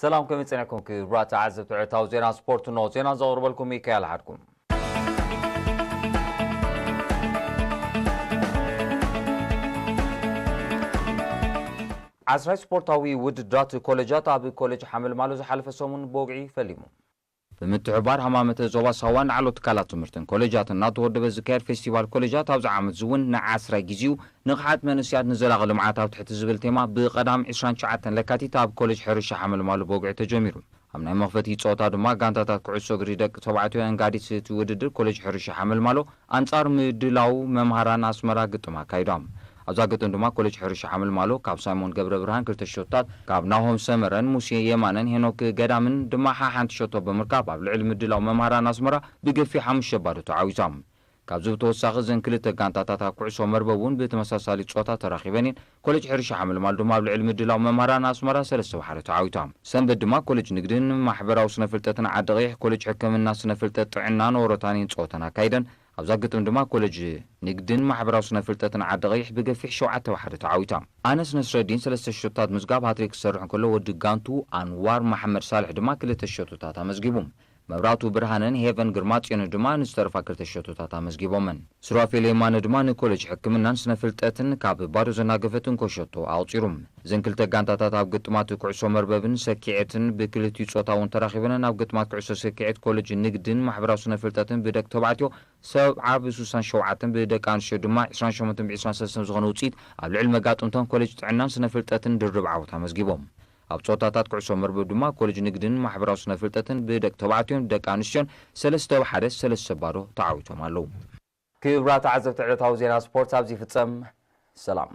ሰላም፣ ከመይ ጸኒሕኩም ክቡራት ተዓዘብቲ ዕለታዊ ዜና ስፖርት? እንሆ ዜና ዘቕርበልኩም ሚካኤል ሓድኩም። ዓስራይ ስፖርታዊ ውድድራት ኮሌጃት ኣብ ኮሌጅ ሓመልማሎ ዝሓለፈ ሰሙን ብወግዒ ፈሊሙ። ብምትሕብባር ሃማመተ ዞባ ሳዋን ላዕለዎት ትካላት ትምህርትን ኮሌጃትን እናተወደበ ዝካየድ ፌስቲቫል ኮሌጃት ኣብዚ ዓመት እዚ እውን ንዓስራይ ግዜኡ ንቕሓት መንእሰያት ንዘላቒ ልምዓት ኣብ ትሕቲ ዝብል ቴማ ብቐዳም ዕስራን ትሽዓተን ለካቲት ኣብ ኮሌጅ ሕርሻ ሓመልማሎ ብወግዒ ተጀሚሩ። ኣብ ናይ መኽፈቲ ጸወታ ድማ ጋንታታት ኩዕሶ እግሪ ደቂ ተባዕትዮ ኣንጋዲት እቲ ውድድር ኮሌጅ ሕርሻ ሓመልማሎ ኣንጻር ምድላው መምሃራን ኣስመራ ግጥም ኣካይዶም። ኣብዛ ግጥም ድማ ኮሌጅ ሕርሻ ሓመልማሎ ካብ ሳይሞን ገብረ ብርሃን ክልተ ሸቶታት፣ ካብ ናሆም ሰመረን ሙሴ የማነን ሄኖክ ገዳምን ድማ ሓሓንቲ ሸቶ ብምርካብ ኣብ ልዕሊ ምድላው መምሃራን ኣስመራ ብገፊሕ ሓሙሽተ ባዶ ተዓዊቶም። ካብዚ ብተወሳኺ እዘን ክልተ ጋንታታት ኣብ ኩዕሶ መርበብ እውን ብተመሳሳሊ ጾታ ተራኺበን እየን። ኮሌጅ ሕርሻ ሓመልማሎ ድማ ኣብ ልዕሊ ምድላው መምሃራን ኣስመራ ሰለስተ ብሓደ ተዓዊቶም። ሰንበት ድማ ኮሌጅ ንግድን ማሕበራዊ ስነ ፍልጠትን ዓዲ ቀይሕ ኮሌጅ ሕክምና ስነ ፍልጠት ጥዕናን ኦሮታኒን ጸወተን ኣካይደን። ኣብዛ ግጥም ድማ ኮሌጅ ንግድን ማሕበራዊ ስነ ፍልጠትን ዓዲ ቀይሕ ብገፊሕ ሸውዓተ ብሓደ ተዓዊቶም። ኣነስ ነስረዲን ሰለስተ ሸቶታት ምዝጋብ ሃትሪክ ክሰርሕ እንከሎ፣ ወዲ ጋንቱ ኣንዋር መሓመድ ሳልሕ ድማ ክልተ ሸቶታት ኣመዝጊቡ። መብራቱ ብርሃንን ሄቨን ግርማጽዮንን ድማ ንዝተረፋ ክልተ ሸቶታት ኣመዝጊቦመን። ሱራፌል የማነ ድማ ንኮሌጅ ሕክምናን ስነ ፍልጠትን ካብ ባዶ ዘናገፈት እንኮ ሸቶ ኣቑጺሩ። እዘን ክልተ ጋንታታት ኣብ ግጥማት ኩዕሶ መርበብን ሰኪዔትን ብክልቲኡ ጾታ እውን ተራኺበን። ኣብ ግጥማት ኩዕሶ ሰኪዔት ኮሌጅ ንግድን ማሕበራዊ ስነ ፍልጠትን ብደቂ ተባዕትዮ ሰብዓ ብስሳን ሸውዓተን፣ ብደቂ ኣንስትዮ ድማ ዕስራን ሸሞንተን ብዕስራን ሰለስተን ዝኾነ ውጽኢት ኣብ ልዕሊ መጋጥምተን ኮሌጅ ጥዕናን ስነ ፍልጠትን ድርብ ዓወት ኣመዝጊቦም። ኣብ ጸወታታት ኩዕሶ መርበብ ድማ ኮሌጅ ንግድን ማሕበራዊ ስነ ፍልጠትን ብደቂ ተባዕትዮን ደቂ ኣንስትዮን ሰለስተ ብሓደ፣ ሰለስተ ባዶ ተዓዊቶም ኣለዉ። ክቡራት ተዓዘብቲ፣ ዕለታዊ ዜና ስፖርት ኣብዚ ይፍጸም። ሰላም።